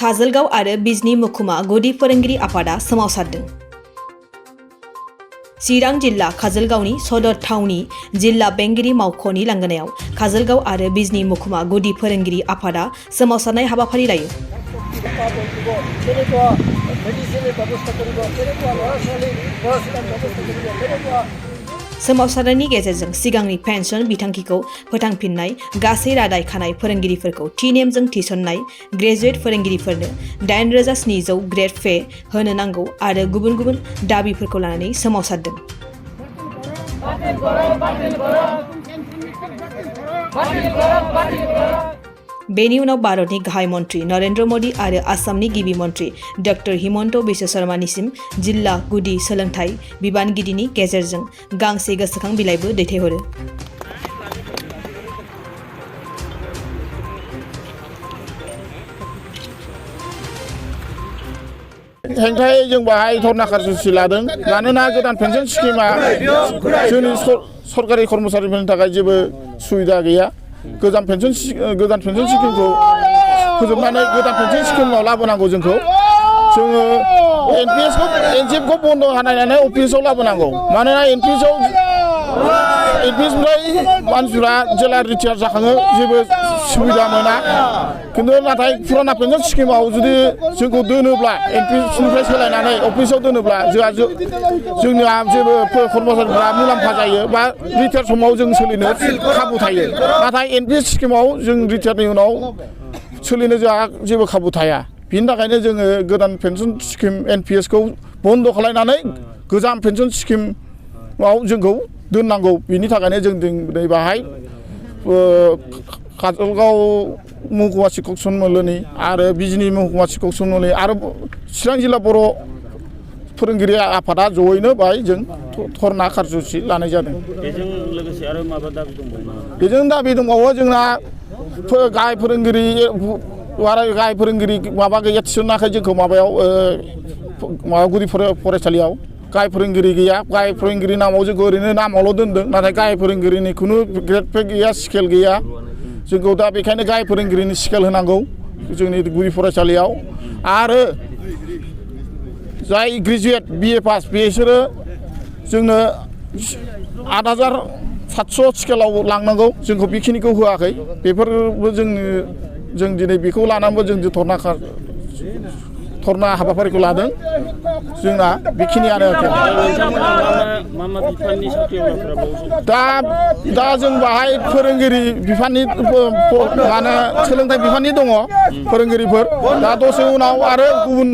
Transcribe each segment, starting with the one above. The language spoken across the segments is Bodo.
काजलगाव आरो बिजनी महकुमा गुदि फोरोंगिरि आफादा सोमावसारदों। चिरां जिल्ला काजलगावनि सदर थावनि जिल्ला बेंगिरि मावख'नि लांगोनायाव काजलगाव आरो बिजनी महकुमा गुदि फोरोंगिरि आफादा सोमावसारनाय हाबाफारि लायो। सोमावसारनायनि गेजेरजों सिगांनि पेन्सन बिथांखिखौ फोथांफिननाय, गासै रादाय खानाय फोरोंगिरिफोरखौ थि नेमजों थिसननाय, ग्रेजुवेट फोरोंगिरिफोरनो 8,700 ग्रेड पे होनो नांगौ आरो गुबुन गुबुन दाबिफोरखौ लानानै सोमावसारदों। बेनि उनाव भारतनि गाहाय मन्त्रि नरेन्द्र मोदी आरो आसामनि गिबि मन्त्रि डक्टर हिमन्त बिश्व शर्मानिसिम जिल्ला गुदि सोलोंथाइ बिबानगिरिनि गेजेरजों गांसे गोसोखां बिलाइबो दैथायहरो। हेंथायै जों बाहाय धरना कार्ज'सुचि लादों। मानोना गोदान पेन्सन स्किमा जोंनि सरकारि कर्मचारिफोरनि थाखाय जेबो सुबिदा गैया। गोदान पेन्सन स्किमखौ फोजोबनानै गोदान पेन्सन स्किमाव लाबोनांगौ जोङो एनपिएसखौ बन्द' खालामनानै अफिसाव लाबोनांगौ। मानोना एनपिएसनिफ्राय मानसिफ्रा जेला रिटायार जाखाङो जेबो सुबिदा मोना। खिन्थु नाथाय फुराना पेन्सन स्किमाव जुदि जोंखौ दोनोब्ला एनपिएसनिफ्राय सोलायनानै अफिसाव दोनोब्ला जोंनिया जेबो कर्मचारिफ्रा मुलाम्फा जायो बा रिटायार समाव जों सोलिनो खाबु थायो। नाथाय एनपिएस स्किमाव जों रिटायारनि उनाव सोलिनो जोंहा जेबो खाबु थाया। बिनि थाखायनो जोङो गोदान पेन्सन स्किम एनपिएसखौ बन्द' खालामनानै गोजाम पेन्सन स्किमाव जोंखौ दोननांगौ। बिनि थाखायनो जों दिनै बाहाय काजलगाव महकुमा शिक्षक सन्मिलनि आरो बिजनी महकुमा शिक्षक सन्मिलनि आरो चिरां जिल्ला बर' फोरोंगिरि आफादा जयैनो बाहाय जों धरना कार्ज'सुचि लानाय जादों। बेजों लोगोसे आरो माबा दाबि दंबावो? बेजों दाबि दंबावो जोंना गाहाय फोरोंगिरि माबा गैया, थिसनाखै जोंखौ माबायाव गुदि फरायसालियाव गाहाय फोरोंगिरि गैया। गाहाय फोरोंगिरि नामाव जोंखौ ओरैनो नामावल' दोनदों। नाथाय गाहाय फोरोंगिरिनि खुनु ग्रेड पे गैया, स्केल गैया। जोंखौ दा बेखायनो गाहाय फोरोंगिरिनि स्केल होनांगौ जोंनि गुदि फरायसालियाव। आरो जाय ग्रेजुवेट बिए पास बिसोरो जोंनो 8,700 स्केलाव लांनांगौ। जोंखौ बेखिनिखौ होआखै। बेफोरबो जों दिनै बेखौ लानानैबो जों धरना हाबाफारिखौ लादों। जोंना बेखिनियानो दा जों बाहाय फोरोंगिरि बिफाननि सोलोंथाइ बिफाननि दङ फोरोंगिरिफोर। दा दसे उनाव आरो गुबुन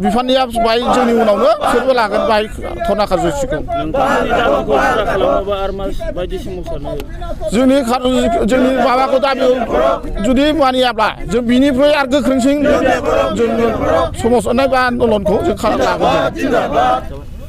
बिफाननिया बाहाय जोंनि उनावनो बिसोरबो लागोन बाहाय धरना कार्ज'सुचिखौ। जोंनि माबाखौ दाबि जुदि मानियाब्ला जों बिनिफ्राय आरो गोख्रोंसिन जों सोमावसारनाय बा आन्दलनखौ जों खालामनो हागोन।